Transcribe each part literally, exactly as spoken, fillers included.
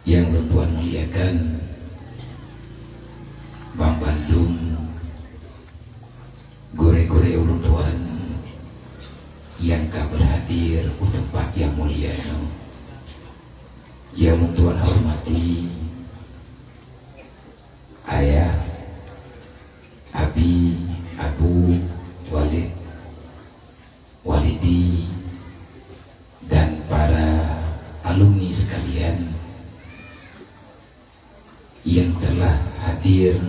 Nyang ulôn tuan muliakan, banmandum gurée-gurée ulôn tuan nyang ka berhadir u teumpat nyang mulia nyoe. Nyang ulôn tuan hormati, ayah, abi, abu, walid, walidi, dan para alumni sekalian yang telah hadir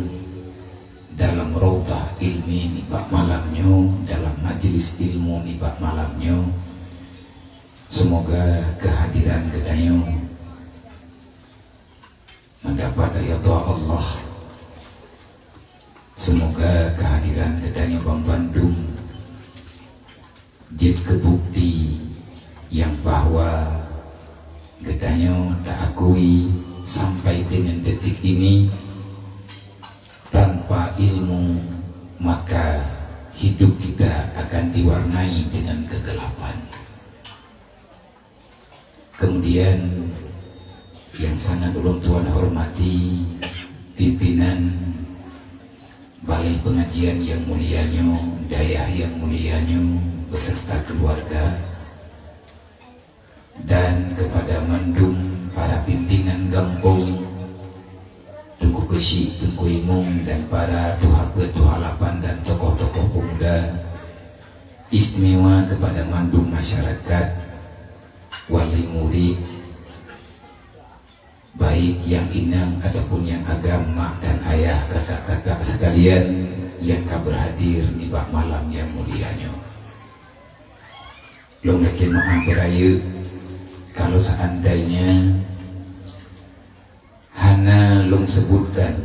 dalam raudhah ilmi nibak malam nyoe, dalam majlis ilmu nibak malam nyoe. Semoga kehadiran geutanyoe mendapat ridha Allah. Semoga kehadiran geutanyoe banmandum jeuet keu bukti nyang bahwa geutanyoe taakui sampai dengan detik ini, tanpa ilmu, maka hidup kita akan diwarnai dengan kegelapan. Kemudian, yang sangat ulôn tuan hormati, pimpinan balai pengajian yang mulia nyoe, dayah yang mulia nyoe, beserta keluarga, dan kepada mandum para pimpinan gampông, Teungku Keuchik, Teungku Imum, dan para tuha peuet, tuha lapan, dan tokoh-tokoh pemuda, istimewa kepada mandum masyarakat, wali murid, baik nyang inong ataupun nyang agam, mak dan ayah, kakak-kakak sekalian nyang ka berhadir nibak malam nyang mulia nyoe. Lôn lakée meu'ah beurayeuk kalau seandainya hana lôn sebutkan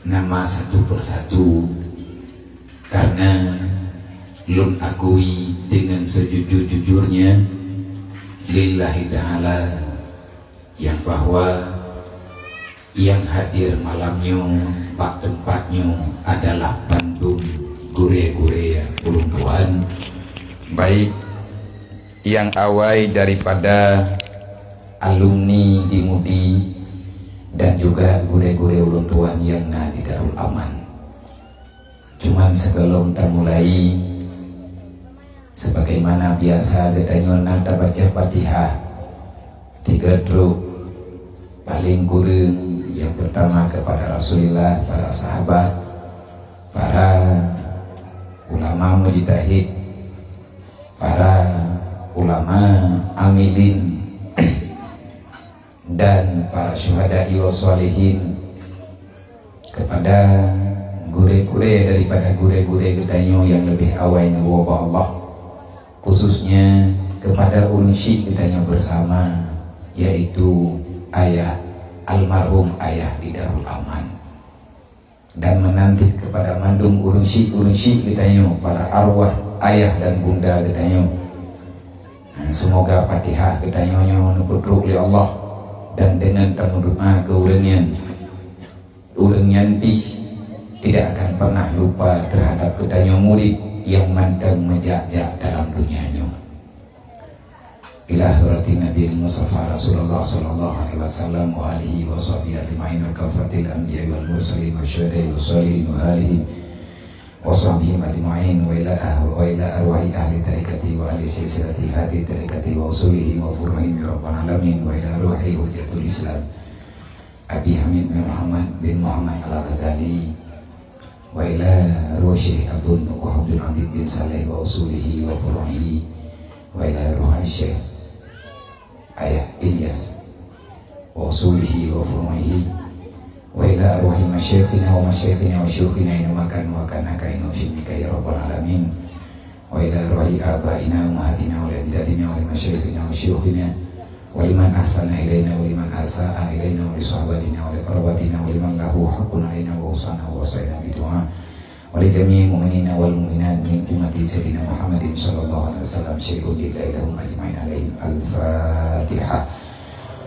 nama satu persatu, karena lôn akui dengan sejujur-jujurnya, lillahi ta'ala, yang bahwa yang hadir malam nyoe bak teumpat nyoe adalah bandum gurée-gurée ulôn tuan, baik nyang awai daripada alumni di MUDI dan juga gurée-gurée ulôn tuan nyang na di Darul Aman. Cuman sebelum tamulai, sebagaimana biasa geutanyoe na tabaca Fatihah tiga trok, paling kureueng yang pertama kepada Rasulullah, para sahabat, para ulama mujtahid, para ulama amilin, dan para syuhada'i wa shalihin, kepada gurée-gurée daripada gurée-gurée geutanyoe yang lebih awai neuwoe bak Allah, khususnya kepada ureuëng syik geutanyoe bersama, yaitu ayah, almarhum ayah di Darul Aman. Dan meunanti kepada mandum ureuëng syik-ureuëng syik geutanyoe, para arwah ayah dan bunda geutanyoe. Nah, semoga Fatihah geutanyoe nyoe neupeutrok lé Allah dan deungon tameudoa keu ureuëng nyan, ureuëng nyan pih tidak akan pernah lupa terhadap geutanyoe murid nyang mantong meujak-jak dalam donya nyoe. Ila hadratin Nabil Mustafa Rasulullah sallallahu alaihi wasallam wa alihi wa sahbihi ajma'in wa kafatil anbiya wal mursalin wa syuhada'i wa shalihin wa alihim wa sahbihim ajma'in wa ila ah-, wa ila arwahi ahli tariqati wa ahli silsilati hadi tariqati wa usulihi wa furu'ihim ya rabbal alamin wa ila ruhi hujjatul Islam Abi Hamid bin Muhammad bin Muhammad Al-Ghazali wa ila ruhi Abun Wahab bin Abid bin Saleh wa usulihi wa furu'ihi wa ila ruhi Syekh Ayah Ilyas wa usulihi wa furu'ihi wa ila arwahi masyayikhina wa masyayikhina wa syuyukhina aina ma kanu wa kana kainu fi ilmika ya rabbal alamin wa ila arwahi abaina wa ummahatina wa li ajdadina wa li masyayikhina wa syuyukhina wa liman ahsana ilaina wa liman asa'a ilaina wa li sahabatina wa li qarabatina wa liman lahu haqqun alaina wa usana wa wasaina bidu'a wa li jami'il mu'minina wal mu'minat min ummati sayyidina Muhammadin sallallahu alaihi wasallam syai'un lillahi lahum ajma'in alaihim. Al-Fatihah.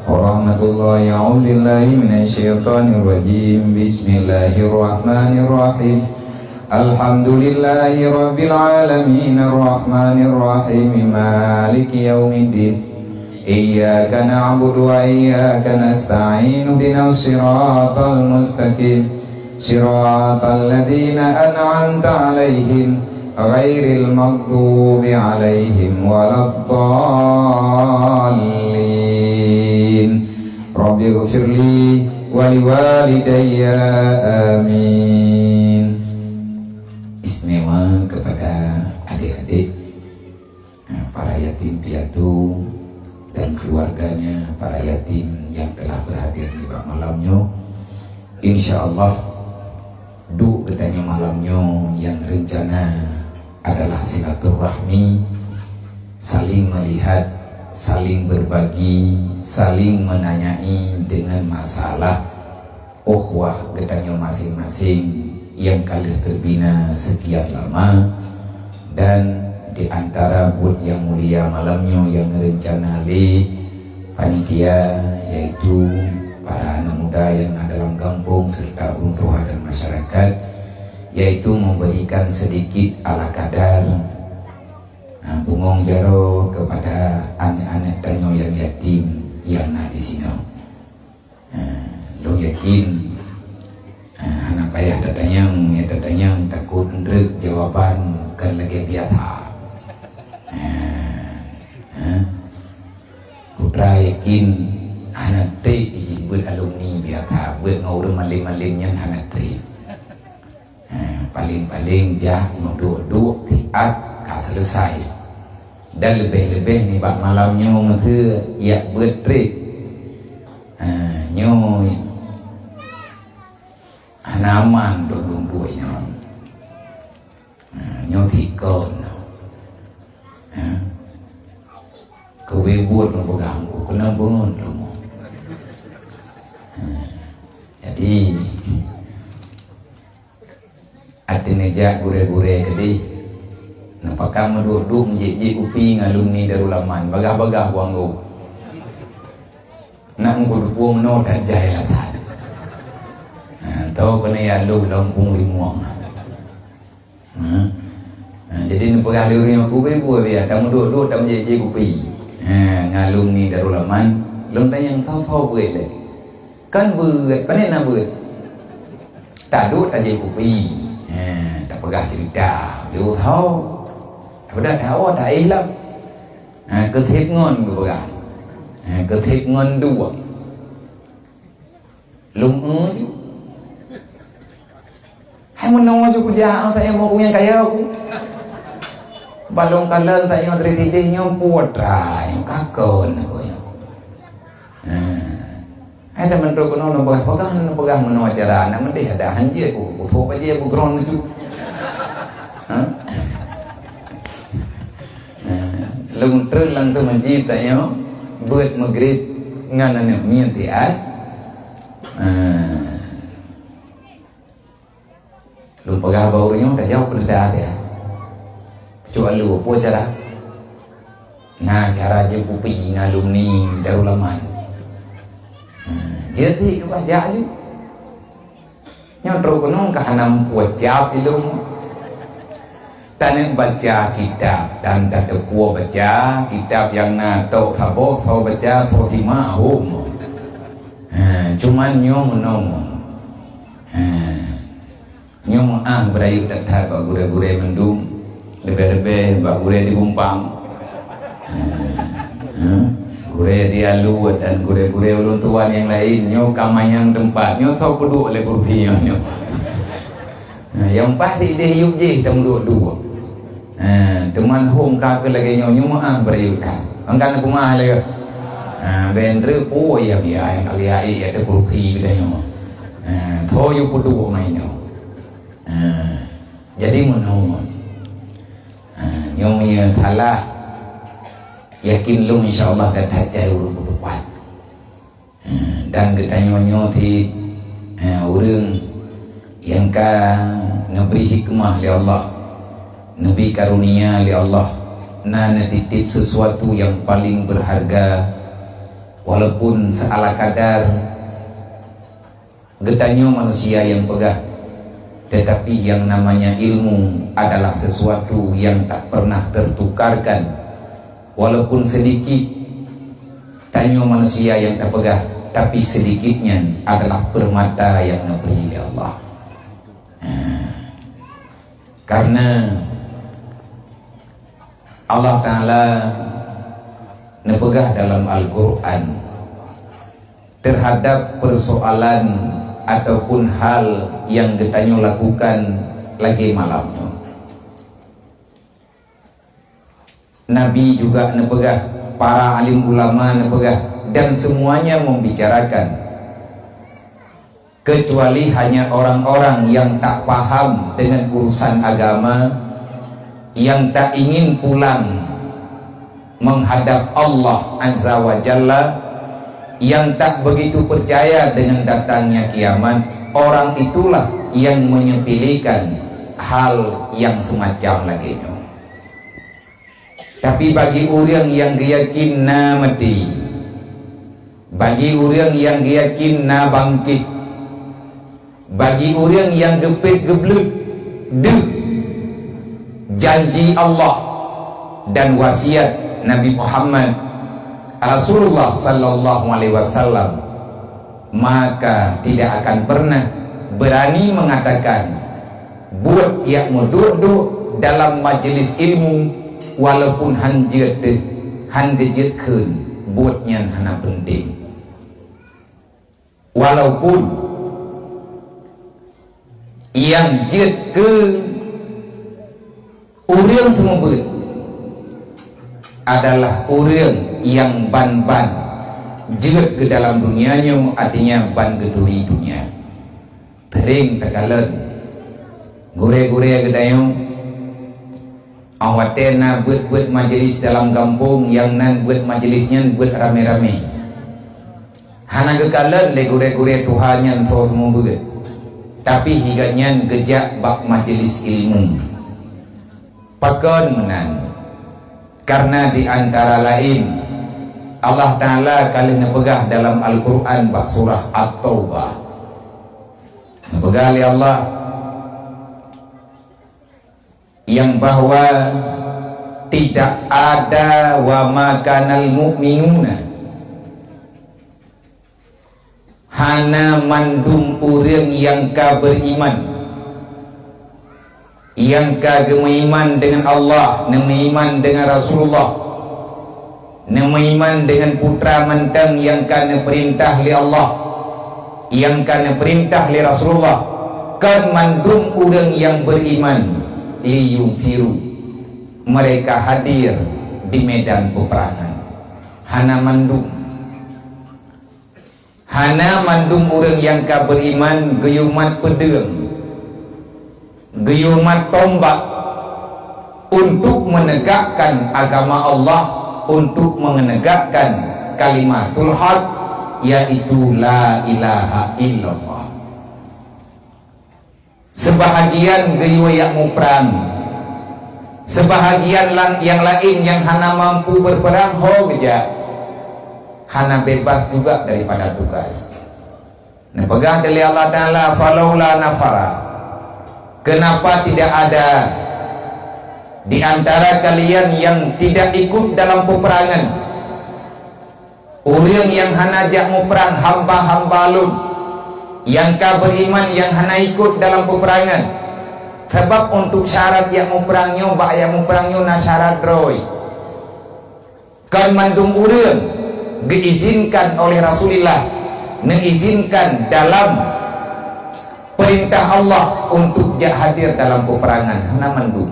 Warahmatullahi, a'udzubillahi minasyaitonirrajim. Bismillahirrahmanirrahim. Alhamdulillahi rabbil alamin, arrahmanirrahim, maliki yaumiddin. إياك نعبد وإياك نستعين. اهدنا الصراط المستقيم. صراط الذين أنعمت عليهم غير المغضوب عليهم ولا الضالين. رب اغفر لي ولوالدي. آمين. Istimewa kepada adik-adik, eh, para yatim piatu dan keluarganya, para yatim yang telah berhadir di bak malam nyoe. Insya Allah, duek geutanyoe malam nyoe nyang reuncana adalah silaturahmi, saling melihat, saling berbagi, saling menanyai dengan masalah ukhuwah geutanyoe masing-masing nyang ka lheueh teubina sekian lama, dan di antara buet nyang mulia malam nyoe nyang reuncana lé panitia, yaitu para aneuk muda nyang na dalam gampông serta ureueng tuha dan masyarakat, yaitu memberikan sedikit ala kadar, ha, bungong jaroe kepada aneuk-aneuk tanyoe nyang yatim nyang na di sinoe. Ha, lôn yakin, ha, hana payah tatanyong, ya tatanyong takot treuk jawaban kon lagèe biasa. Ha, ha. Putra yakin hana trép jih beuet alumni biasa, beuet ngon ureueng malém-malém nyan hana trép. Ha, paléng-paléng jak meuduek-duek siat ka seuleusoe. Dan leubeh-leubeh nibak malam nyoe meuteue jak beuet trép. Ha, nyoe hana aman dong-dong duek nyoe. Ha, nyoe sikon. Ha. Keubeue buet neupeugah, keuneuk beungon lom. Ha. Jadi, até neujak gurèe-gurèe keudeh. Neupakam meuduek-duek meujék-jék kupi ngon alumni Darul Aman, bagah-bagah buang gob. Nak meukeudukong meunoe that jai lah that. Ha, toh keuneuk jak lom lam pueng rimueng. Ha. Ha, jadi neupeugah lé ureueng nyoe, "Kubeue-beue biasa tameuduek-duek tameujék-jék kupi." Ha, ngon alumni Darul Aman, lôn tanyong, "Soe-soe beuet lé?" Kan beuet, pané na beuet. Taduek tajép kupi. Ha, tapeugah cerita. Yôh tho. Tapeugah tho, taéh lom. Ha, keuthép ngon geupeugah. Ha, keuthép ngon duek. Lôn eu ju. Hai meunoe ju kujak, ah, tak payah mau nyang kaya aku. Balong kalon tak payah dari tideh nyoe putra, nyoe kakon aku nyoe. Ha. Hai tak menteri keunoe neupeugah-peugah, neupeugah meunoe cara, nak mendeh ada hanjeuet ku, ku thok aja bukron ju. Ha? Ha. Lôn treun lam tu masjid tak nyoe, beuet Maghrib ngan aneuk miet tiat. Ha. Lôn peugah bak ureueng nyoe, tajaweueb peurintah teuh. Kecuali peue cara? Na cara jeuet kupi ngon alumni Darul Aman. Ha, jeuet ti keubah jak ju. Nyoe trok keunoe ka hana meupucap ilong. Taneuk baca kitab dan tateupeue baca kitab nyang na tok saboh, soe baca, soe simak, hom. Ha, cuman nyoe meunoe. Ha. Nyoe meu'ah beurayeuk that-that bak gurèe-gurèe mandum, leubeh-leubeh bak gurèe di Gumpang. Ha. Ha. Gurèe di Alue dan gurèe-gurèe ulôn tuan nyang laén, nyoe ka manyang teumpat, nyoe soe peuduek lé kursi nyoe, nyoe. Ha, nyang paih sideh yup jih tameuduek-duek. Ha, teuma hom ka keu lagèe nyoe, nyoe meu'ah beurayeuk that. Angkat na peumeu'ah lagèe. Ha, bèk treuk, oh, ya biaya nyang ka lheueh aék ateueh kursi bidang nyoe. Ha, tho yue peuduek mai nyoe. Ha, jadi meunoe. Ha, nyoe meunyoe salah, yakin lôn insya Allah gata jai ureueng peutupat. Eh, dan geutanyoe nyoe cit, eh, ureueng nyang ka neubri hikmah lé Allah, neubri karunia lé Allah, na neutitip sesuatu nyang paling berharga, walaupun seala kadar. Geutanyoe manusia nyang peugah, tetapi yang namanya ilmu adalah sesuatu yang tak pernah tertukarkan, walaupun sedikit. Tanyoe manusia nyang tapeugah, tapi seudikit nyan adalah peurmata nyang neubri lé Allah. Karena Allah Ta'ala neupeugah dalam Al-Quran terhadap persoalan ataupun hal yang geutanyoe lakukan lagi malam nyoe. Nabi juga neupeugah, para alim ulama neupeugah, dan semuanya membicarakan, kecuali hanya orang-orang yang tak paham dengan urusan agama, yang tak ingin pulang menghadap Allah Azza wa Jalla, yang tak begitu percaya dengan datangnya kiamat, orang itulah yang menyepelekan hal yang semacam lagée nyoe. Tapi bagi ureuëng nyang geuyakin na maté, bagi ureuëng nyang geuyakin na bangkét, bagi ureuëng nyang geupet geubleut deuh janji Allah dan wasiat Nabi Muhammad Rasulullah sallallahu alaihi wasallam, maka tidak akan pernah berani mengatakan buet nyang meuduek-duek dalam majlis ilmu, walaupun han jeuet teuh, han geujeuet kheun buet nyan hana peunteng. Walaupun nyang jeuet keu ureuëng seumeubeuet adalah ureuëng nyang ban-ban jeuet keu dalam dunia nyoe, artinya ban geuturi dunia. Sering takalon gurée-gurée geutanyoe, óh watée na buet-buet majelis dalam gampông, nyang nan buet majelis nyan buet ramé-ramé. Hana geukalon lé gurée-gurée tuha nyan tho seumeubeuet, tapi higa nyan geujak bak majelis ilmu. Pakon meunan? Karena di antara laén, Allah Ta'ala ka lheueh neupeugah dalam Al-Quran bak surah At-Taubah. Neupeugah lé Allah, yang bahwa tidak ada wa ma kanal mu'minuna, hana mandum ureuëng nyang ka beriman, nyang ka geumeuiman dengan Allah, neumeuiman dengan Rasulullah, neumeuiman dengan putra mantong nyang ka neupeurintah lé Allah, nyang ka neupeurintah lé Rasulullah, kon mandum ureuëng nyang beriman, liyunfiru, mereka hadir di medan peperangan. Hana mandum. Hana mandum ureuëng nyang ka beriman geuyue mat peudeueng, geuyue mat tombak untuk menegakkan agama Allah, untuk menegakkan kalimatul haq, yaitu la ilaha illallah. Seubahagian geuyue jak muprang, seubahagian lam nyang laén nyang hana mampu beupeurang ho geujak, hana bebas juga daripada tugas. Neupeugah lé Allah Ta'ala, "Falaula nafara," kenapa tidak ada di antara kalian yang tidak ikut dalam peperangan? Ureuëng nyang hana jak muprang hamba-hamba Lôn, nyang ka beriman nyang hana ikot dalam peperangan. Sabab untuk syarat jak muprang nyoe, bak jak muprang nyoe na syarat droe. Kon mandum ureuëng geuizinkan oleh Rasulullah, neuizinkan dalam perintah Allah untuk jak hadir dalam peperangan, hana mandum.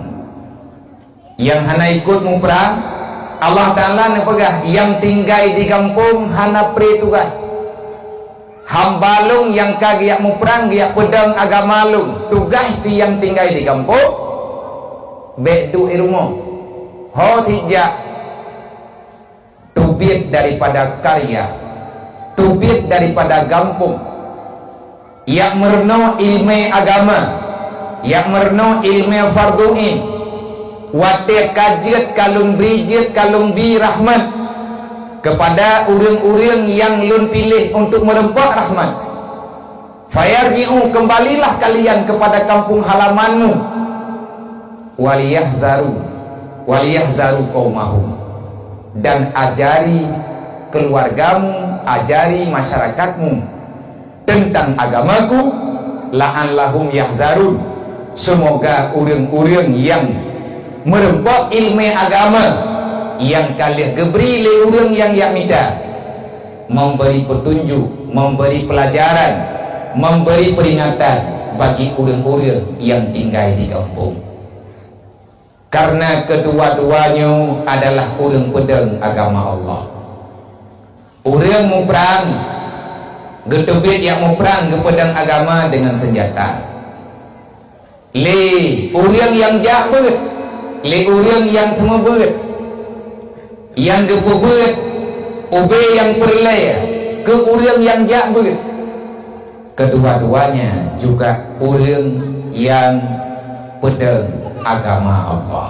Nyang hana ikot muprang, Allah Ta'ala neupeugah, "Nyang tinggai di gampông hana pré tugaih. Hamba Lôn nyang ka geujak muprang, geujak peudong agama Lôn, tugaih teuh nyang tinggai di gampông, bék duek i rumoh. Ho sijak teubiet daripada karya, teubiet daripada gampông, jak meurunoe iéleumé agama, jak meurunoe iéleumé fardhu ain. Watée ka jeuet ka Lôn bri, jeuet ka Lôn bri rahmat keupada ureuëng-ureuëng nyang Lôn piléh untuk meureumpok rahmat. Fayarji'u, kembalilah kalian kepada kampung halamanmu. Waliyahzaru, waliyahzaru qaumahum, dan ajari keluargamu, ajari masyarakatmu tentang agamaku, la'allahum yahzarun. Semoga ureuëng-ureuëng nyang meureumpok iéleumé agama nyang ka lheueh geubri lé ureuëng nyang jak mita, memberi petunjuk, memberi pelajaran, memberi peringatan bagi ureuëng-ureuëng nyang tinggai di gampông. Karena kedua-duanya adalah ureuëng peudong agama Allah. Ureuëng muprang, geuteubiet jak muprang geupeudong agama deungon seunjata. Lé ureuëng nyang jak beuet, lé ureuëng nyang seumeubeuet, nyang geupeubeuet ubé nyang peureulée keu ureuëng nyang jak beuet. Kedua-duanya juga ureuëng nyang peudong agama Allah.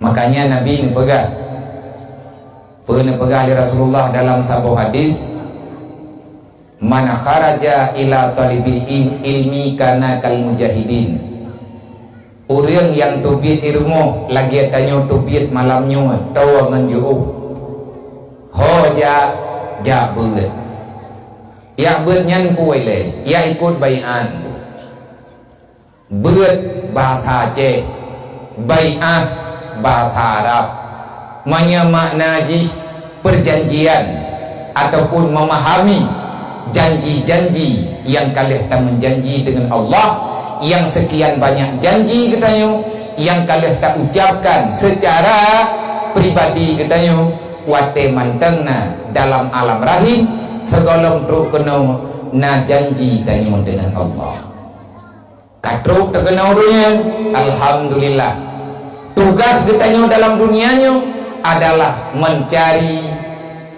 Makanya Nabi neupeugah, peue neupeugah lé Rasulullah dalam saboh hadis, "Man kharaja ila talibil im-, ilmi kana kal mujahidin." Ureuëng nyang teubiet di rumoh lagée tanyoe teubiet malam nyoe, toe ngon jiôh. Ho jak, jak beuet. Jak beuet nyan peue lé, jak ikot baiát. Beuet bahasa Aceh, baiát bahasa Arab. Meunyoe makna jih perjanjian ataupun memahami janji-janji nyang ka lheueh tameujanji deungon Allah, nyang sekian banyak janji geutanyoe nyang ka lheueh taucapkan secara pribadi geutanyoe watée mantong na dalam alam rahim, sigohlom trok keunoe na janji tanyoe deungon Allah. Ka trok teukeunong donya, alhamdulillah. Tugas geutanyoe dalam dunia nyoe adalah mencari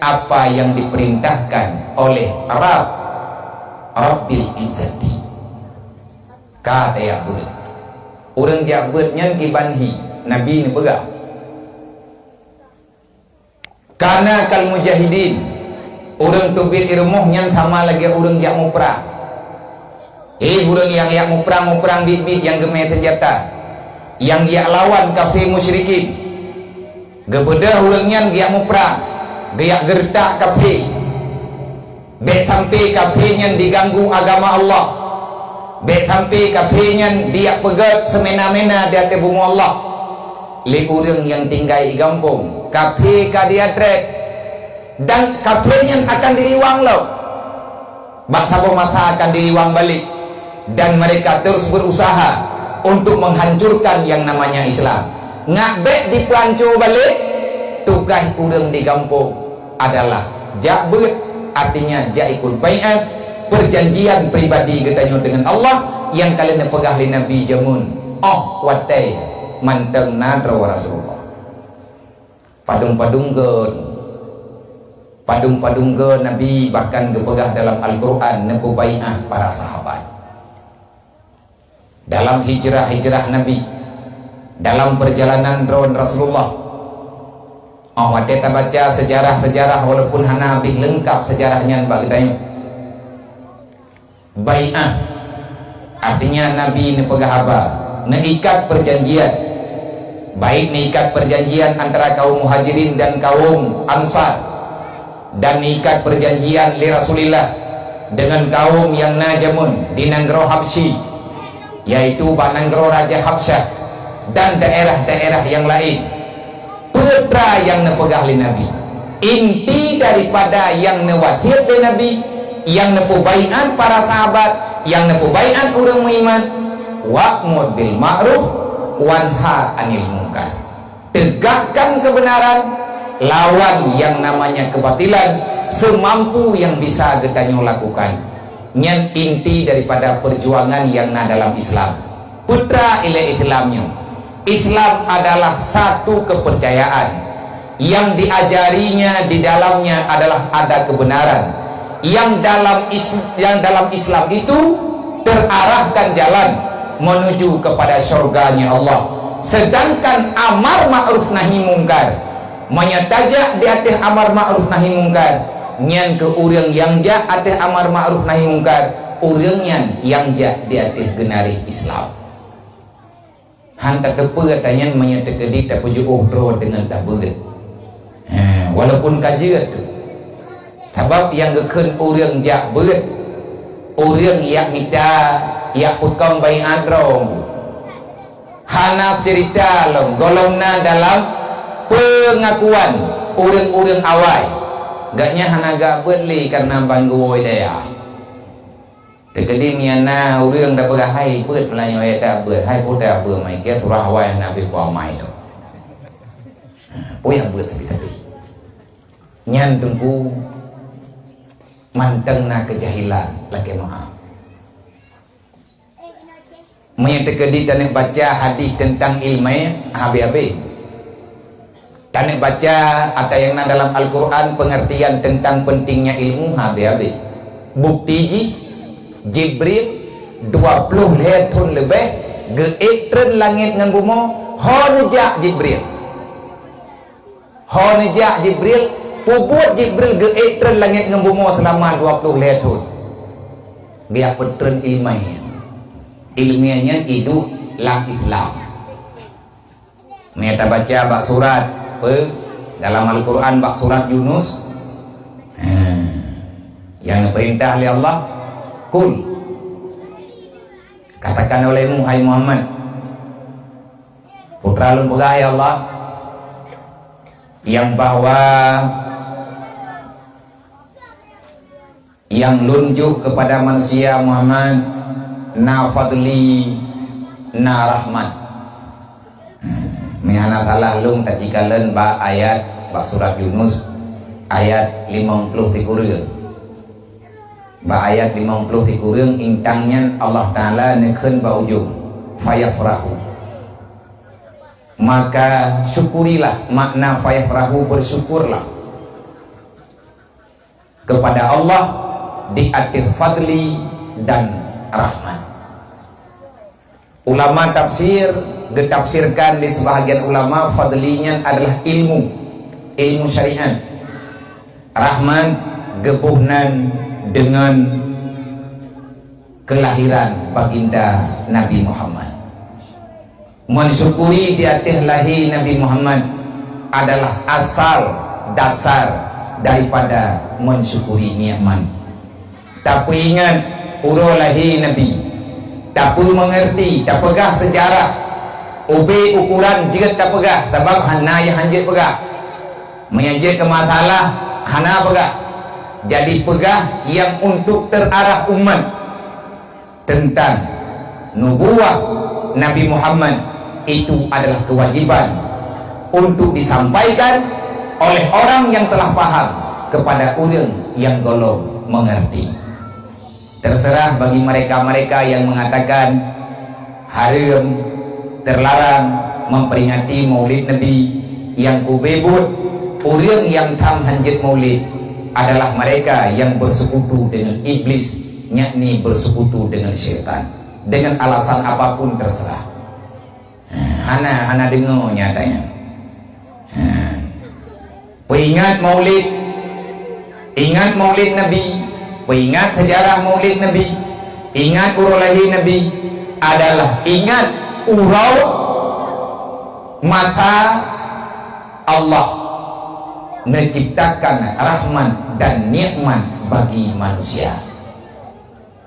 apa yang diperintahkan oleh Rabb, Rabbil Izzati. Ka tajak beuet. Ureuëng jak beuet nyan kiban hi, Nabi neupeugah. Kana kal mujahidin, ureuëng teubiet di rumoh nyan sama lagée ureuëng jak muprang. Hé ureuëng nyang jak muprang, muprang biet-biet nyang geumé seunjata, nyang geujak lawan kafé musyrikin. Geubeudôh ureuëng nyan geujak muprang, geujak geureutak kafé. Bék sampai kafé nyan diganggu agama Allah. Bék sampai kafé nyan dijak peugét seumena-mena di ateueh bumoe Allah. Lé ureuëng nyang tinggai di gampông, kafé ka diatrét, dan kafé nyan akan diriwang lom. Bak saboh masa akan diriwang balik, dan mereka terus berusaha untuk menghancurkan yang namanya Islam. Ngat bék dipeuhanco balik, tugaih ureuëng di gampông adalah jak beuet, artinya jak ikot baiát, perjanjian pribadi geutanyoe deungon Allah nyang ka lheueh neupeugah lé Nabi jameun, óh watée mantong na droe Rasulullah. Padum-padum geu, padum-padum geu Nabi bahkan geupeugah dalam Al-Quran neupeubaiát para sahabat. Dalam hijrah-hijrah Nabi, dalam perjalanan droe Rasulullah, óh watée tabaca sejarah-sejarah, walaupun hana habéh leungkap sejarah nyan bak geutanyoe. Baiát, artinya Nabi neupeugah haba, neuikat perjanjian. Baik neuikat perjanjian antara kaum Muhajirin dan kaum Ansar, dan neuikat perjanjian lé Rasulullah deungon kaum nyang na jameun di nanggroe Habsyi, yaitu bak nanggroe Raja Habsyah dan daerah-daerah nyang laén. Peue teuma nyang neupeugah lé Nabi? Inti daripada nyang neuwasiet lé Nabi, nyang neupeubaiát para sahabat, nyang neupeubaiát ureuëng meuiman, "Wa'mur bil ma'ruf wanha 'anil munkar." Tegakkan kebenaran, lawan nyang namanya kebatilan seumampu nyang bisa geutanyoe lakukan. Nyan inti daripada perjuangan nyang na dalam Islam. Peue teuma ilée Islam nyoe? Islam adalah satu kepercayaan yang diajarinya di dalamnya adalah ada kebenaran. Yang dalam is-, yang dalam Islam itu terarahkan jalan menuju kepada syurganya Allah. Sedangkan amar ma'ruf nahi mungkar, meunyoe tajak di ateueh amar ma'ruf nahi mungkar, nyan keuh ureuëng nyang jak ateueh amar ma'ruf nahi mungkar, ureuëng nyan nyang jak di ateueh geunaréh Islam. Han tateupeue ata nyan meunyoe teukeudi tapeujiôh droe deungon tabeuet. He, Walaupun ka jeuet tu. Sabab nyang geukheun ureuëng jak beuet, ureuëng jak mita, jak peukong baiát droe. Hana ceurita lom, gohlom na dalam peungakuan ureuëng-ureuëng awai. Gobnyan hana geubeuet lé kareuna ban geuwoe dayah. Teukeudi meunyo na ureuëng tapeugah, "Hai beuet, meunyo ayat dak beuet, hai peue dak beuet mai, keu surah awai hana pih kuamai lom." Peue nyang beuet tapi-tapi. Nyan teungku mantong na keujahilan, lakée meu'ah. Meunyo teukeudi taneuk baca hadis teuntang iéleumé, habéh-habéh. Taneuk baca ata nyang na dalam Al-Qur'an, peungeurtian teuntang peuntingnya ilmu, habéh-habéh. Bukti jih, Jibril dua ploh lhée thon leubeh geuék treun langét ngon bumoe, ho neujak Jibril. Ho neujak Jibril, peubuet Jibril geuék treun langét ngon bumoe seulama dua ploh lhée thon. Geujak peutreun iéleumé. Iéleumé nyan iduek lam Islam. Meunyo tabaca bak surat, peue? Dalam Al-Qur'an bak surat Yunus, ha, nyang geupeurintah lé Allah, "Qul." Katakan olehmu, hai Muhammad, Putra lôn peugah, ya Allah, nyang bahwa nyang lôn jok keupada manusia Muhammad na fadli, na rahmat. Meuhana salah lôn tacikalon bak ayat, bak surat Yunus, ayat limong ploh sikureueng. Bak ayat limong ploh sikureueng intang nyan Allah Ta'ala neukheun bak ujong, "Fayafrahu." Maka syukurilah, makna fayafrahu, bersyukurlah kepada Allah di ateueh fadli dan rahmat. Ulama tafsir geutafsirkan lé sibahagian ulama, fadli nyan adalah ilmu, ilmu syariat. Rahmat geuboh nan deungon keulahiran Baginda Nabi Muhammad. Mensyukuri di ateueh lahé Nabi Muhammad adalah asal dasar daripada mensyukuri nikmat. Tapeuingat uroe lahé Nabi, tapeumeungeurti, tapeugah seujarah, ubé ukoran jeuet tapeugah, sabab hana nyang hanjeuet peugah. Meunyo jeuet keu masalah, hana peugah. Jadi peugah nyang untuk terarah umat. Teuntang nubuwah Nabi Muhammad, itu adalah keuwajiban untuk disampaikan oleh orang nyang teulah paham keupada ureuëng nyang gohlom meungeurti. Teuseurah bagi mereka-mereka nyang meungatakan hareuem, teularang memperingati Maulid Nabi, nyang kubeuet, ureuëng nyang tham hanjeuet Maulid adalah mereka nyang beuseukutu deungon Iblih, yakni beuseukutu deungon syaitan, deungon alasan apapun terserah. Hana, hana deungoe nyata nyan. Peuingat Maulid, ingat Maulid Nabi, peuingat sejarah Maulid Nabi, ingat uroe lahé Nabi adalah ingat uroe masa Allah menciptakan rahmat dan nikmat bagi manusia.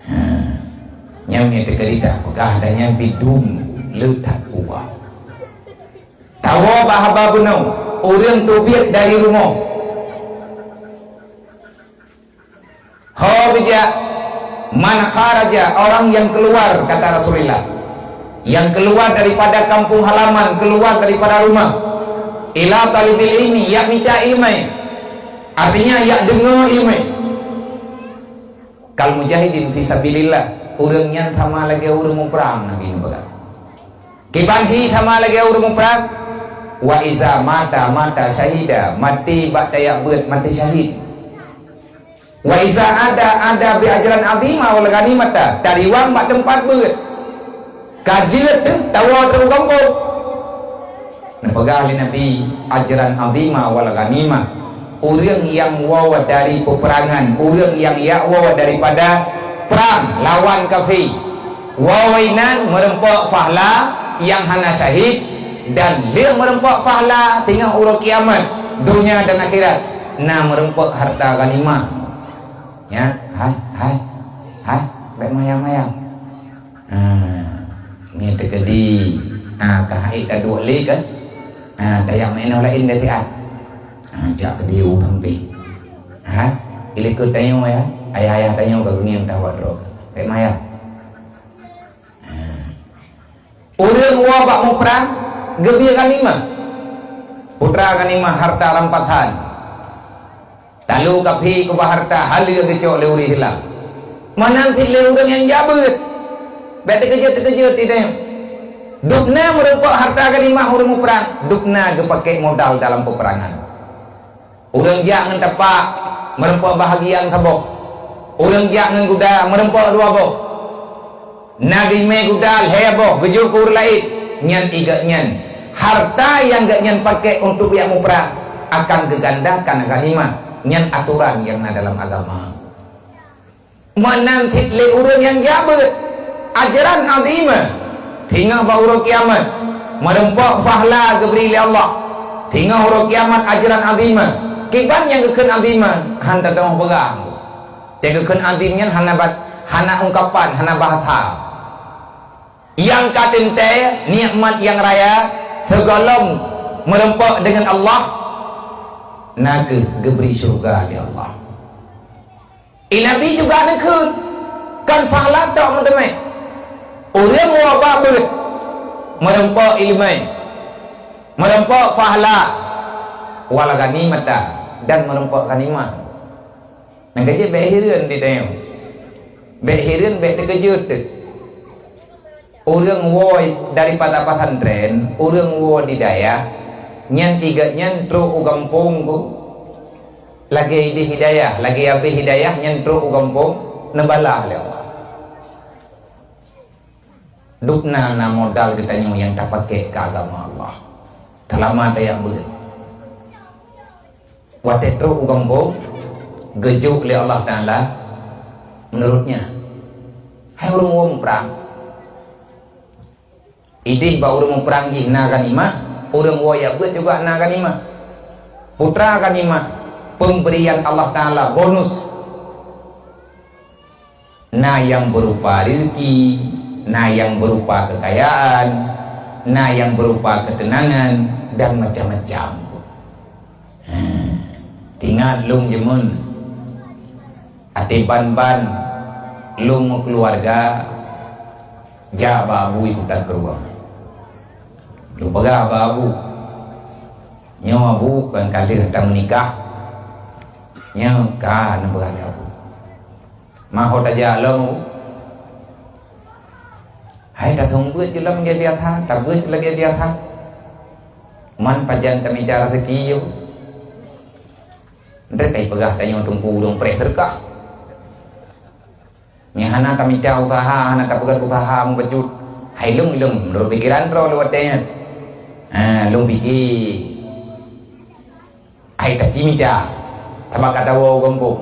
Ha, nyang nyan teukeudi tapeugah dan nyan bidun le that kuba. Tawoe bak haba bunoe, ureuëng teubiet dari rumoh. Ho bijak, man kharaja, orang yang keluar, kata Rasulullah, yang keluar daripada kampung halaman, keluar daripada rumah, ila talibil ilmi, yak mita ilmu. Artinya, yak deungoe ilmu. Kal mujahidin fi sabilillah, ureuëng nyan sama lagée ureuëng muprang, Nabi neupeugah. Kiban hi sama lagée ureuëng muprang. Wa iza mata, mata syahida, maté bak tajak beuet, maté syahid. Wa iza ada, ada bi ajran azima wal ghanimata, tariwang bak teumpat beuet. Ka jeuet teuh tawoe teuh u gampông. Neupeugah lé Nabi, ajran azima wal ghanimah. Ureuëng nyang woe dari peuperangan, ureuëng nyang yak woe daripada prang lawan kafé. Woe inan meurumpok fahla nyang hana syahid dan lheueh meurumpok fahla singoh uroe kiamat. Donya dan akhirat na meurumpok harta ghanimah. Ya, hai, hai, hai, bèk mayam-mayam. Ha, nyoe teukeudi, ha, ka hai taduek lé kan? Ha, tajak meuinoe laén dah siat. Ha, jak keu diu sampéng. Ha, ileukot tanyoe ya, ayah-ayah tanyoe ka geungieng tawa droe. Bèk mayam. Ha. Ureueng woe bak muprang geubri ghanimah. Putra ghanimah harta rampasan. Talo kaphé keubah harta haleue geucok lé ureueng Islam. Meunan cit lé ureueng nyang jak beuet. Bèk teukeujot-teukeujot di tanyoe. Dubna meurumpok harta ghanimah ureueng muprang, dubna geupakè modal dalam peperangan. Ureueng jak ngon tapak, meurumpok bahagian saboh. Ureueng jak ngon guda, meurumpok dua boh. Na geumè guda lhèe boh, geujok keu ureueng laén. Nyan i gobnyan. Harta nyang gobnyan pakè untuk jak muprang akan geugandakan ghanimah. Nyan atoran nyang na dalam agama. Meunan cit lé ureueng nyang jak beuet, ajran azimah. Singoh bak uroe kiamat, meurumpok fahla geubri lé Allah. Singoh uroe kiamat ajran azimah. Kiban nyang geukheun azimah, han tadong peugah. Nyang geukheun azim nyan hana ba-, hana ungkapan, hana bahasa. Nyang ka teuntèe nikmat nyang raya sigohlom meurumpok deungon Allah, na kheueh geubri syeuruga lé Allah. I Nabi juga neukheun, kon fahla tok meuteumé. Ureueng woe bak beuet, meurumpok ileumèe, meurumpok fahla, wal ghanimata, dan meurumpok ghanimah. Nyang ka jeuet bèk hireuen di tanyoe. Bèk hireuen, bèk teukeujot. Ureueng woe daripada pesantren, ureueng woe di dayah, nyan i gobnyan trok u gampông ku. Lagèe idéh hidayah, lagèe abéh hidayah nyan trok u gampông, neubalah lé Allah. Dubna na modal geutanyoe nyang tapakè keu agama Allah. Seulama tajak beuet. Watèe trok u gampông, geujok lé Allah Taala meunurot nyan. Hai ureueng woe muprang. Idéh bak ureueng muprang jih na ghanimah, ureueng woe jak beuet juga na ghanimah. Putra ghanimah, pemberian Allah Taala bonus. Na nyang beurupa rezeki, na nyang beurupa keukayaan, na nyang beurupa keuteunangan, dan macam-macam. Ha, teuingat lôn jameun, até ban-ban lôn meukeuluwarga jak bak Abu i Kuta Krueng. Lôn peugah bak Abu, "Nyoe Abu kon ka lheueh tameunikah." Nyoe ka neupeugah lé Abu. Ma ho tajak lom, hai taseumeubeuet jih lom lagèe biasa, tabeuet lagèe biasa. Man pajan tamita raseuki yôh. Nteuk kai peugah tanyoe teungku ureueng preh seudeukah. Nyang hana tamita useuha, hana tapeugöt useuha meubacut. Hai lôn, lôn, meunurot pikeran droe lôn watèe nyan. Ha, lôn pike. Hai tacimita, sabab ka tawoe u gampông.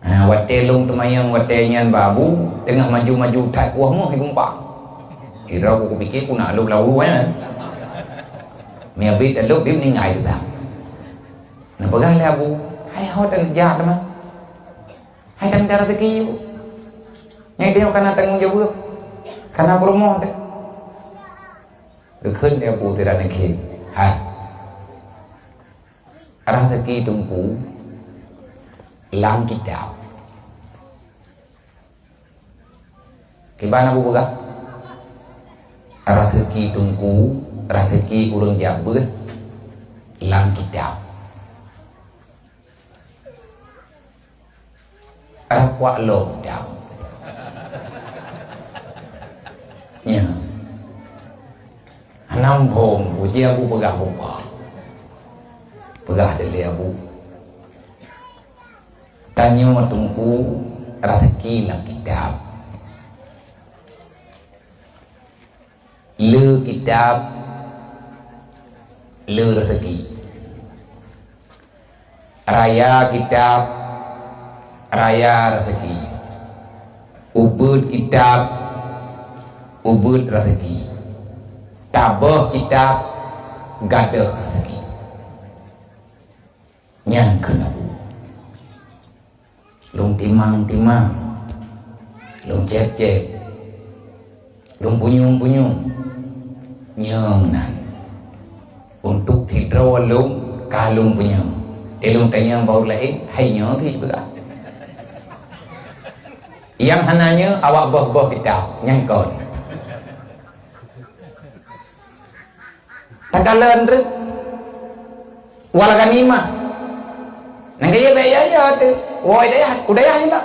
Ha, watèe lôn teumanyong watèe nyan bak Abu, teungoh maju-maju that kuah moh i geumpang. Sidroe ku kupike ku na lôn lam ulu nyan. Meunyo bit talop bit meuninggai teutab. Neupeugah lé Abu, "Hai ho dan jak teuma. Hai dan dara teuki." Nyan dia kana tanggong jaweueb, kana peurumoh teuh. Geukheun lé Abu Sirajuddin, "Hai, raseuki teungku lam kitab." Kiban Abu peugah, "Raseuki teungku, raseuki ureueng jak beuet lam kitab." Rakwak lom dam. Nya. Hana muphom, puji Abu peugah bupa. Peugah dilèe Abu. Tanyoe teungku raseuki lam kitab. Le kitab, le raseuki. Raya kitab, raya raseuki. Ubeuet kitab, ubeuet raseuki. Taböh kitab, gadöh raseuki. Nyan keuneuk. Lôn timang-timang, lôn cép-cép, lôn punyueng-punyueng. Nyang nan, untuk sidroe lôn ka lôn punyueng. Di lôn tanyong bak ureueng laén, hai nyoe cit peugah. Nyang hana nyoe awak boh-boh kitab, nyang kon. Takalon treuk. Wal ghanimah. Nyang keu bèk ya-ya teuh. Woe dayah, u dayah nyoe lah.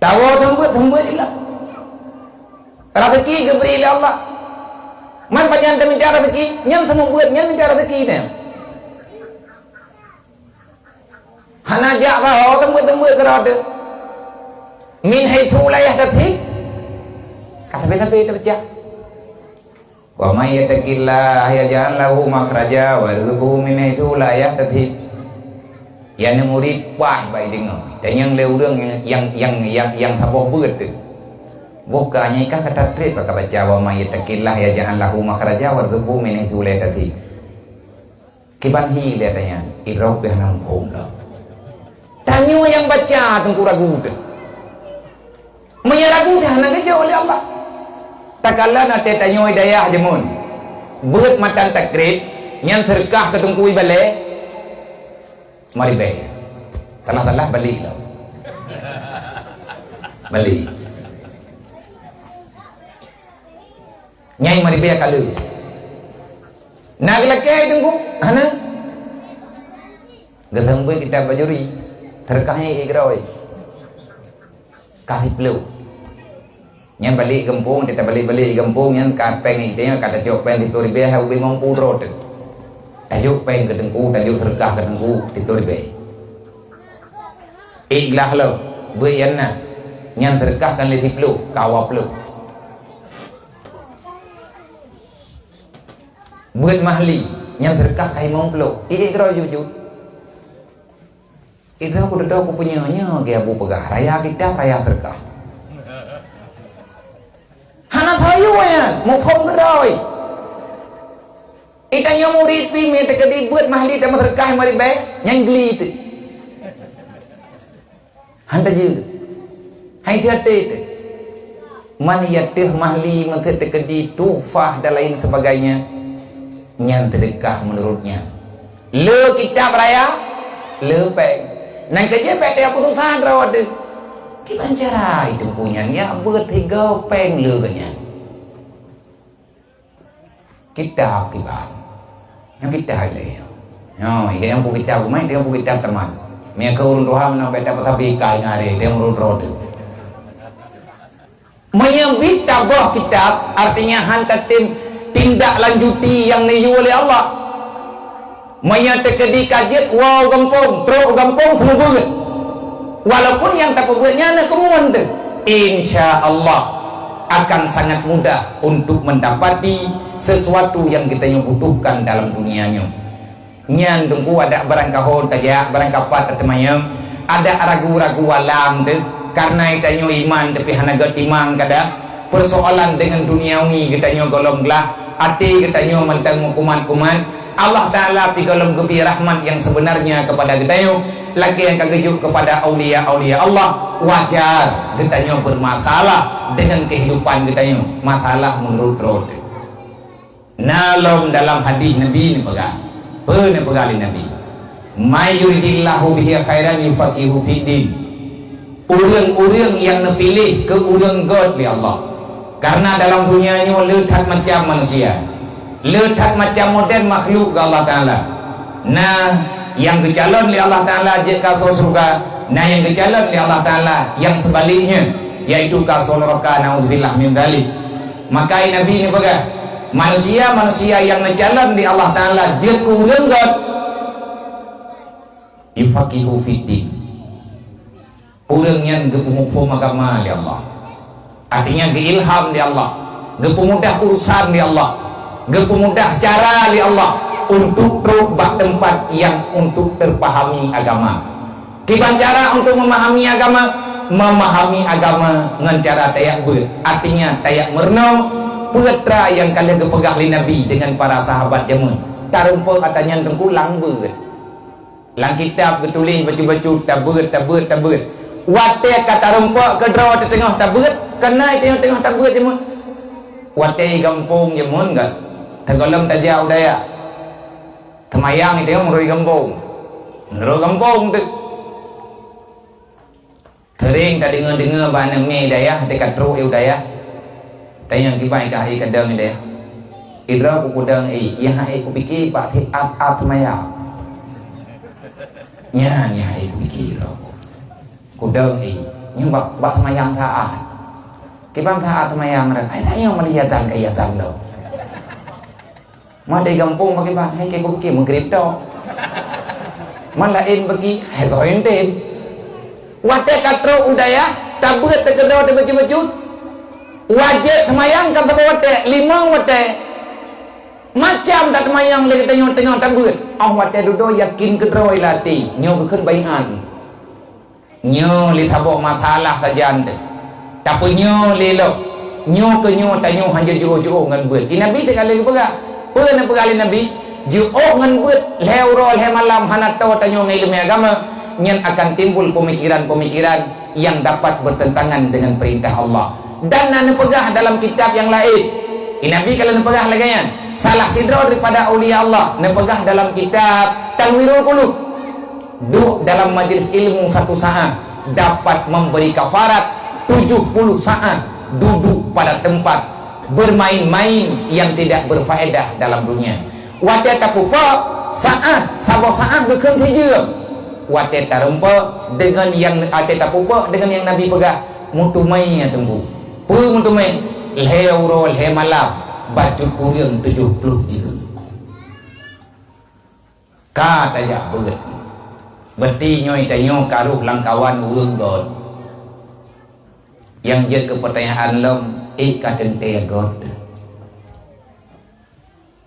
Tawoe seumeubeuet, seumeubeuet nyoe lah. Raseuki geubri lé Allah. Man pajan teuminta raseuki, nyan seumeubeuet, nyan minta raseuki nyan. Hana jak saho teumbeuet-teumbeuet keudroe teuh. Min haitsu la yahtasib. Ka sabe-sabe teubaca. Wa may yattaqillaha yaj'al lahu makhraja wa yarzuqhu min haitsu la yahtasib. Ya, aneuk murit, paih bak ideungoe. Tanyong lé ureueng nyang, nyang, nyang, nyang saboh beuet teuh. Boh ka nyan ka, ka tatreb ka baca, "Wa may yattaqillaha yaj'al lahu makhraja wa yarzuqhu min haitsu la yahtasib." Kiban hi lé tanyan, idroe pih hana muphom lom. Tanyoe nyang baca teungku ragu teuh. Meunyoe ragu teuh hana geujok lé Allah. Takalon até tanyoe dayah jameun. Beuet matan takrib, nyan seureukah keu teungku ibalè. Maribèe. Salah-salah balik lom. Balik. Nyai maribèe ka lheueh. Na geulakèe teungku? Hana. Geuseumeubeuet kitab bajuri. Seureukah nyan ié keudroe. Ka siploh. Nyan balik gampông, teutab balik-balik gampông, nyan ka pèng, ka tacok pèng siploh ribèe, hai ubé mampu droe teuh. Tajok pèng keu teungku, tajok seureukah keu teungku, siploh ribèe. Ikhlas lom, beuet nyang na. Nyan seureukah kan lé siploh, ka dua ploh. Beuet mahli, nyan seureukah ka limong ploh. Ié keudroe jujur. Idroe kududoe kupeunyoe-nyoe geu Abu peugah, raya kitab, raya seureukah. Hana tayue nyan, muphom keudroe. Itanyoe murit pih meuteukedi beuet mahli tameuseurkah maribèe, nyan gli teuh. Han tajeuet. Hai teuh até teuh. Man ya teuh mahli meuteukedi tuhfah dan lain sebagainya, nyan seudeukah meunurot nyan. Le kitab raya, le pèng. Nyan keuh jeuet bèk teuh putusan droe teuh. Kiban cara itu punyan ya beuet higa pèng le geuh nyan. Kitab kiban. Nyang kitab lé. Nyoe, nyang peukitab kumai, nyang peukitab teuma. Meunyoe keu ureueng tuha meunan bèk tapeusabe ikai ngon aré, nyang ureueng droe teuh. Meunyoe bit taboh kitab, artinya han tatem tindak lanjuti nyang neuyue lé Allah. Meunyoe teukeudi ka jeuet woe u gampông, trok u gampông seumeubeuet. Walaupun nyang tapeubuet nyan na keumuan teuh, insya Allah akan sangat mudah untuk mendapati sesuatu yang geutanyoe butuhkan dalam dunia nyoe. Nyan teungku adak barangkaho tajak, barangkapat tateumanyong, adak ragu-ragu alam teuh, karena tanyoe iman tapi hana geutimang kada. Persoalan dengan duniawi geutanyoe gohlom glah, até geutanyoe mantong meukumat-kumat. Allah Taala pih gohlom geubri rahmat yang sebenarnya kepada geutanyoe, lagèe nyang ka geujok kepada aulia-aulia Allah. Wajar geutanyoe bermasalah dengan kehidupan geutanyoe, masalah menurut droe teuh. Na lom dalam hadis Nabi neupeugah. Peue neupeugah lé Nabi? "May yuridillahu bihi khairan yufaqihu fiddin." Ureueng-ureueng nyang neupiléh keu ureueng göt lé Allah. Karena dalam dunia nyoe le that macam manusia. Le that macam model makhluk geuh Allah Taala. Na nyang geucalon lé Allah Taala jeuet keu asoe syeuruga, na nyang geucalon lé Allah Taala nyang seubaliknya, yaitu keu asoe neuraka, nauzubillah min dzalik. Maka Nabi neupeugah, manusia-manusia nyang neucalon lé Allah Taala jeuet keu ureueng göt, yufaqihu fiddin. Ureueng nyan geupeumuphom agama lé Allah. Artinya geuilham lé Allah, geupeumudah urusan lé Allah, geupeumudah cara lé Allah untuk trok bak teumpat nyang untuk teupahami agama. Kiban cara untuk memahami agama? Memahami agama ngon cara tajak beuet, artinya tajak meurunoe peue atra nyang ka lheueh geupeugah lé Nabi dengan para sahabat jameun. Tarumpok ata nyan Teungku lam beuet. Lam kitab geutuléh bacut-bacut, tabeuet, tabeuet, tabeuet. Watée ka tarumpok keudroe teuteungoh tabeuet, keunan teungoh-teungoh tabeuet jameun. Watée gampông jameun ka, teugohlom tajak u dayah. Teumayang teungoh meurui gampông. Meurui gampông teuh. Seuring tadeungoe-deungoe bak aneuk miet dayah, teuka trok u dayah. Tanyong kiban ka hai kadang dayah. Idroe ku kudong, eh, nyang hai kupike bak sit at-at teumayang. Nyan nyang hai kupike droe ku. Kudong, eh, nyoe bak, bak teumayang saat. Kiban saat teumayang ran. Hai tanyong meuli adzan ka adzan lom. Man di gampông bagi ban, hai keu bukit meugrib tok. Man laén bagi, hai zoe tem. Watée ka trok u dayah, tabeuet teukeudroe teubacut-bacut. Wajéb teumayang ka saboh watée, limong watée. Macam that teumayang lé geutanyoe teungoh tabeuet. Óh watée dudoe yakin keudroe lam até, nyoe geukheun baiát. Nyoe lé saboh masalah sajan teuh. Tapi nyoe lé lom. Nyoe keu nyoe tanyoe hana jiôh-jiôh ngon beuet. Di Nabi teuka lé geupeugah. Peue neupeugah lé Nabi? Jiôh ngon beuet lhée uroe lhée malam hana toe tanyoe ngon ileumé agama, nyan akan timbul pemikiran-pemikiran yang dapat bertentangan dengan perintah Allah. Dan na neupeugah dalam kitab nyang laén. Di Nabi ka lheueh neupeugah lagée nyan. Salah sidroe daripada aulia Allah neupeugah dalam kitab Tanwirul Qulub. Duduk dalam majlis ilmu satu saat dapat memberi kafarat tujuh puluh saat duduk pada tempat bermain-main yang tidak berfaedah dalam dunia. Watée tapupok saat, saboh saat geukheun sijeuem. Watée tarumpok deungon nyang, watée tapupok deungon nyang Nabi peugah, meuteumé ya Teungku. Peue meuteumé? Lhée uroe lhée malam bacut ureuëng tujoh ploh jeuem. Ka tajak beuet. Berarti nyoe tanyoe ka rôh lam kawan ureuëng göt. Nyang jeuet keu peutanyaan lom, ék ka teuntée göt.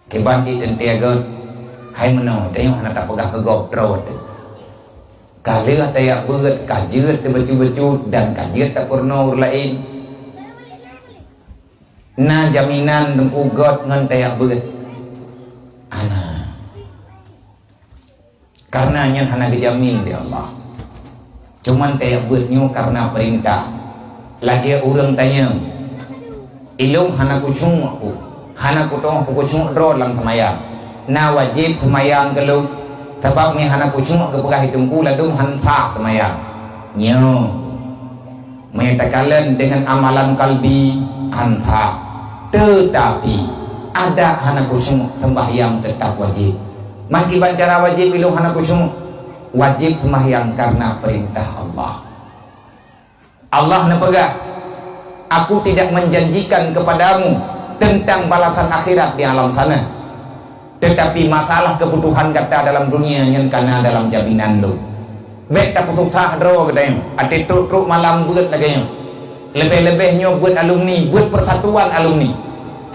Kiban ék teuntée göt, hai meunoe tanyoe hana tapeugah keu gob droe teuh. Ka lheueh tajak beuet, ka jeuet teubacut-bacut dan ka jeuet tapeurunoe ureuëng laén. Na jaminan Teungku göt ngon tajak beuet? Hana. Karena nyan hana geujamin lé Allah. Cuman tajak beuet nyoe karena peurintah. Lagée ureuëng tanyong, "Ilôn hana kucungeuk ku, hana kutoh kucungeuk droe lam teumayang. Na wajéb teumayang keu lôn, sabab meuhana kucungeuk geupeugah Teungku ladôm hana sah teumayang." Nyoe. Meunyoe takalon deungon amalan kalbi, hana sah. Teutapi, adak hana khusyuk, seumbahyang teutap wajéb. Man kiban cara wajéb ilôn hana khusyuk? Wajéb seumbahyang kareuna peurintah Allah. Allah neupeugah, "Aku tidak menjanjikan kepadamu tentang balasan akhirat di alam sana." Teutapi masalah keubutuhan gata dalam dunia nyan ka na dalam jaminan Lôn. Bék tapeususah droe geutanyoe, até trok-trok malam beuet lagée nyoe. Leubeh-leubeh nyoe beuet alumni, beuet persatuan alumni.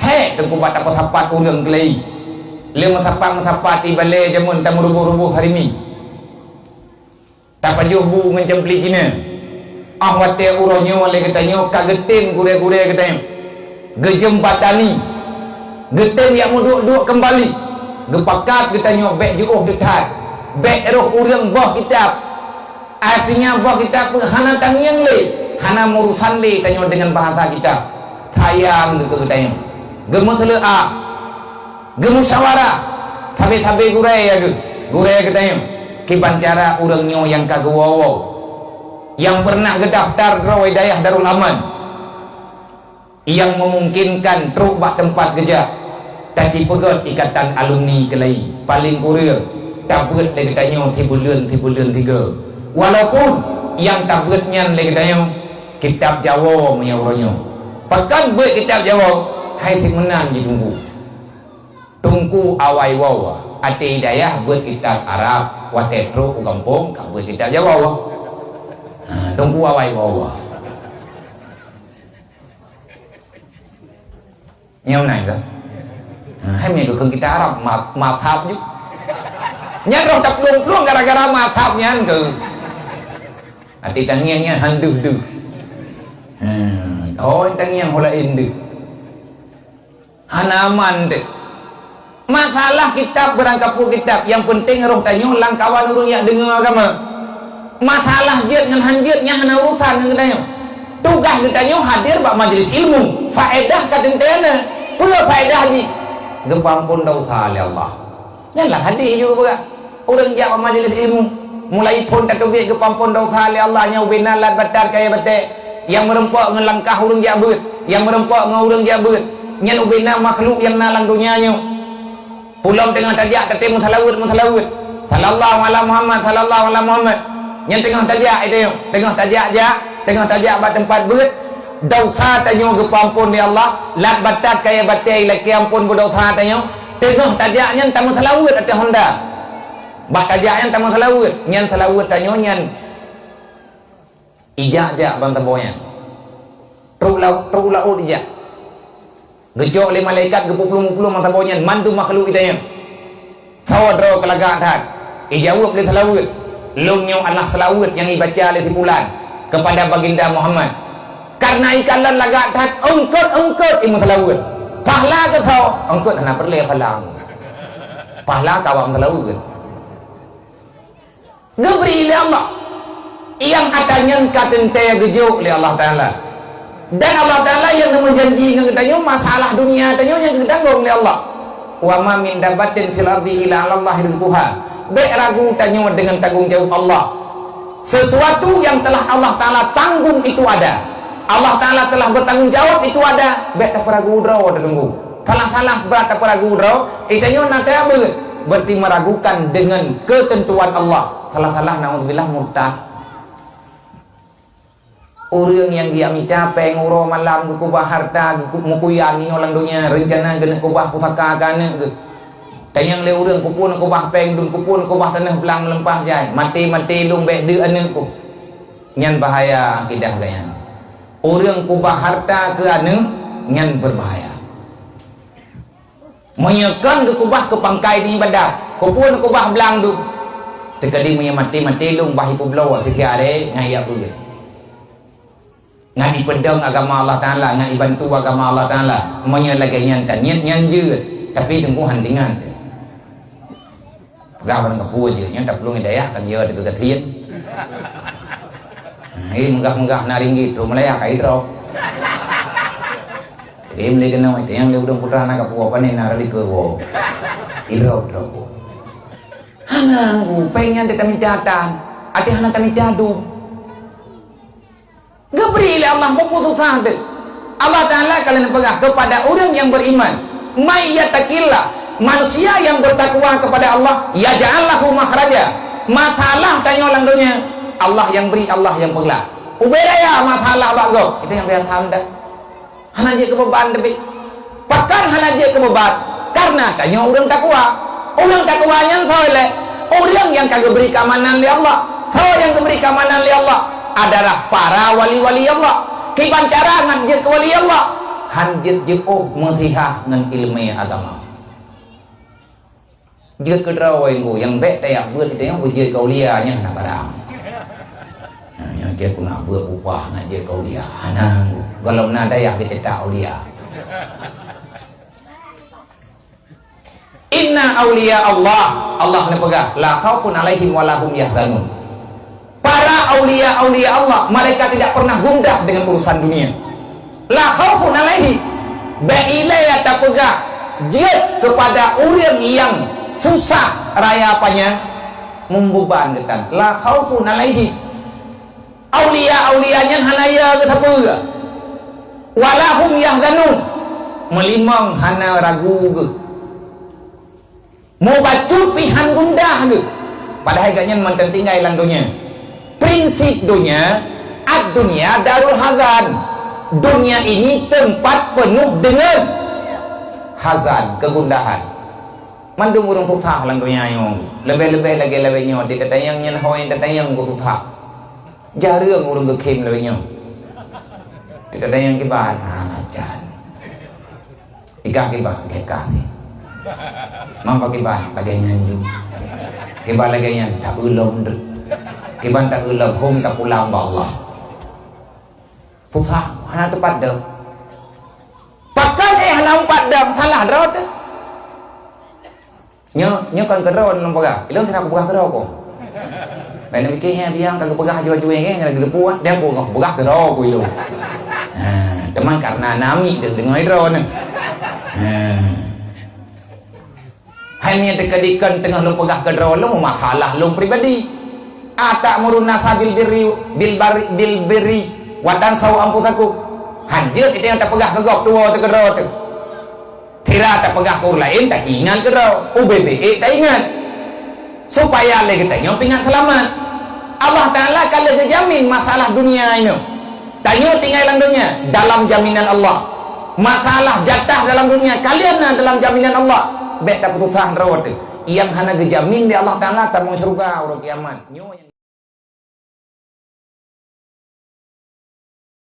Hék teungku bak tapeusapat ureuëng keulai. Le meusapat-meusapat ié balée jameun tameuruboh-ruboh sarimi. Tapajoh bu ngon ceumpli Cina. Óh watée uroe nyoe lé geutanyoe ka geutem gurée-gurée geutanyoe. Geujeuem batani. Geutem jak meuduek-duek keumbali. Geupakat geutanyoe bék jiôh teuthat. Bék roh ureuëng boh kitab. Artinya boh kitab hana tangieng lé, hana meurusan lé tanyoe deungon bahasa kitab. Sayang geuh keu geutanyoe. Geumeuseuleuah. Geumusyawarah, sabe-sabe gurée ya geuh, gurée geutanyoe. Kiban cara ureuëng nyoe nyang ka geuwoe-woe, nyang peureunah geudaftar droe dayah Darul Aman, nyang meumungkinkan trok bak teumpat geujak, tacipeugét ikatan alumni keulai, paleng kureueng tabeuet lé geutanyoe sibuleuen-sibuleuen sigoe. Walaupun nyang tabeuet nyan lé geutanyoe kitab Jawoe meunyoe uroe nyoe. Pakon beuet kitab Jawoe? Hai si meunan jitunggu. Teungku awai woe, até dayah beuet kitab Arab, watée trok u gampông ka beuet kitab Jawoe. Ha, teungku awai woe. Nyang na ka? Ha, hai meunan keu kitab Arab, ma-, mazhab ju. Nyan roh taplueng-plueng gara-gara mazhab nyan keu. Até tangieng nyan han deuh-deuh. Ha, oh tangieng ho laén deuh. Hana aman teuh. Masalah kitab beurangkapeue kitab, nyang peunteng roh tanyoe lam kawan ureuëng nyang deungoe agama. Masalah jeuet ngon han jeuet nyan hana urusan ngon geutanyoe. Tugaih geutanyoe hadir bak majlis ilmu. Faedah ka teuntée na. Peue faedah jih? Geupeuamphon desya lé Allah. Nyan lam hadis juga peugah. Ureuëng jak bak majlis ilmu, mulai phon tateubiet geupeuamphon desya lé Allah nyang ubena lat batat kayée batée, nyang meureumpok ngon langkah ureuëng jak beuet, nyang meureumpok ngon ureuëng jak beuet, nyan ubena makhluk nyang na lam donya nyoe. Pulom teungoh tajak tatem meuseulaweuet-meuseulaweuet, "Sallallahu ala Muhammad, sallallahu ala Muhammad." Nyan teungoh tajak, eh, teungoh, teungoh tajak jak, teungoh tajak bak teumpat beuet, desya tanyoe geupeuamphon lé Allah, lat batat kayée batée ilakée amphon bak desya tanyoe, teungoh tajak nyan tameuseulaweuet ateueh honda. Bak tajak nyan tameuseulaweuet, nyan seulaweuet tanyoe nyan ijak-jak ban saboh nyan. Trok laôt, trok laôt ijak. Geucok lé malaikat geupeuplong-peuplong ban saboh nyan, mandum makhluk geutanyoe. Saboh droe keu lagak that. Ijaweueb lé seulaweuet, "Lôn nyoe adalah seulaweuet nyang ibaca lé si Pulan keupada Baginda Muhammad." Kareuna ikalon lagak that, eungkot-eungkot imeuseulaweuet. Pahala keu soe? Eungkot hana peureulée pahala. Pahala keu awak meuseulaweuet. Geubri lé Allah. Nyang ata nyan ka teuntée geujok lé Allah Taala. Dan Allah Taala nyang neumeujanji ngon geutanyoe masalah dunia tanyoe nyang geutanggong lé Allah. "Wa ma min dabbatin fil ardi illa 'alallahi rizquha." Bék ragu tanyoe deungon tanggong jaweueb Allah. Sesuatu yang telah Allah Taala tanggung itu ada. Allah Taala telah bertanggung jawab itu ada. Bék tapeuragu droe tatunggu. Salah-salah brat tapeuragu droe, eh, tanyoe na kaya beuet, berarti meragukan dengan ketentuan Allah. Salah-salah, naudzubillah, murtad. Ureuëng nyang geujak mita péng uroe malam, geukeubah harta, geuku-, meukuyan inoe lam donya, reuncana geuneuk keubah pusaka keu aneuëk geuh. Tanyong lé ureuëng, "Keupeue neukeubah péng dum, keupeue neukeubah tanoh blang meuleumpah jai? Maté-maté lôn bék deuk aneuëk ku." Nyan bahaya akidah geuh nyan. Ureuëng keubah harta keu aneuëk, nyan beubahaya. Meunyoe kon geukeubah keu pangkai di ibadat, keupeue neukeubah blang dum? Teukeudi meunyoe maté-maté lôn bah ipeubloe sisi aré ngon jak beuet. Ngon ipeudong agama Allah Taala, ngon ibantu agama Allah Taala. Meunyoe lagée nyan tan, nyan, nyan jeuet, tapi teungku han tingan. Peugah barang kapeue jih, nyan taplueng dayah kan ya teuka gasien. Hei, meugah-meugah na ringgit, trok meulayak, ai drop. Kirim lé keunoe, tanyong lé ureuëng putra na kapeue, pane na rali keu woe. Idrop, drop. Hana, péng nyan teutamita tan, até hana tamita dum. Geubri lé Allah, peue susah teuh. Allah Taala ka lheueh peugah keupada ureuëng nyang beriman, "May yattaqillah," manusia yang bertakwa kepada Allah, "yaj'al lahu makhraja." Masalah tanyoe lam donya, Allah nyang bri, Allah nyang peuglah. Ubé raya masalah bak gob, itu nyang biasa dah. Hana jeuet keu beuban teubiet. Pakon hana jeuet keu beuban? Kareuna tanyoe ureuëng takwa. Ureuëng takwa nyan soe lé? Ureuëng nyang ka geubri keamanan lé Allah. Soe nyang geubri keamanan lé Allah? Adalah para wali-wali Allah. Kiban cara ngat jeuet keu wali Allah? Han jeuet jiôh meusihah ngon iéleumé agama. Jeuet keu droe, nyang bék tajak beuet, nyang beujeuet keu aulia nyan hana barang. Nah, nyang jeuet keu na beuet upah ngat jeuet keu aulia, hana. Gohlom na dayah geucetak aulia. "Inna aulia Allah," Allah neupeugah, "la khaufun alaihim wa la hum yahzanun." Para aulia-aulia Allah, mereka tidak pernah gundah dengan urusan dunia. La khaufun alaihim, bék ilée tapeugah jeuet keupada ureuëng nyang susah raya panyang, meubeban geutan. La khaufun alaihim. Aulia-aulia nyan hana ya geuh sapeue. Wa la hum yahzanun. Meulimong hana ragu geuh. Mubacut pih han gundah geuh. Padahai gobnyan mantong tinggai lam donya. Prinsip donya, "Ad-dunya darul hazan." Dunia ini tempat penuh dengan hazan, kegundahan. Mandum ureuëng susah lam donya nyoe. Leubeh-leubeh lagée-lagée nyoe, di tatanyong nyan ho nyang tatanyong geuh susah. Jareueng ureuëng geukhém lagée nyoe. Di tatanyong kiban, hana can. Ikah kiban, gekah ni. Mangka kiban, lagée nyan ju. Kiban lagée nyan, tapeulom deuek. Kiban tapeulom, hom tapulang bak Allah. Susah, hana teupat deuek. Pakon éh hana umpat dam, salah droe teuh. Nyoe, nyoe kon keudroe lôn peugah. Ilôn sira kupeugah keudroe kong. Laén pike nyan biang ka geupeugah aju-aju nyan, nyan geuteupeue, dan kong kupeugah keudroe kong ilôn. Ha, teuma karena namiet deungon droe nyan. Ha. Hai nyan teuka dikon teungoh lôn peugah keudroe lôn masalah lôn pribadi. Atamurun nasa bil birri, bil bari, bil birri, wa tansau anfusakum. Hanjeuet itu nyang tapeugah keu gob tuwoe teuh keudroe teuh. Sira tapeugah keu ureueng laén, taci ingat keudroe. Ubé-bé ék taingat. Supaya lé geutanyoe pingat seulamat. Allah Taala ka lheueh geujamin masalah dunia inoe. Tanyoe tinggai lam dunia dalam jaminan Allah. Masalah jatah dalam dunia kalian na dalam jaminan Allah. Bék tapeususah droe teuh. Nyang hana geujamin lé Allah Taala tamong syeuruga uroe kiamat. Nyoe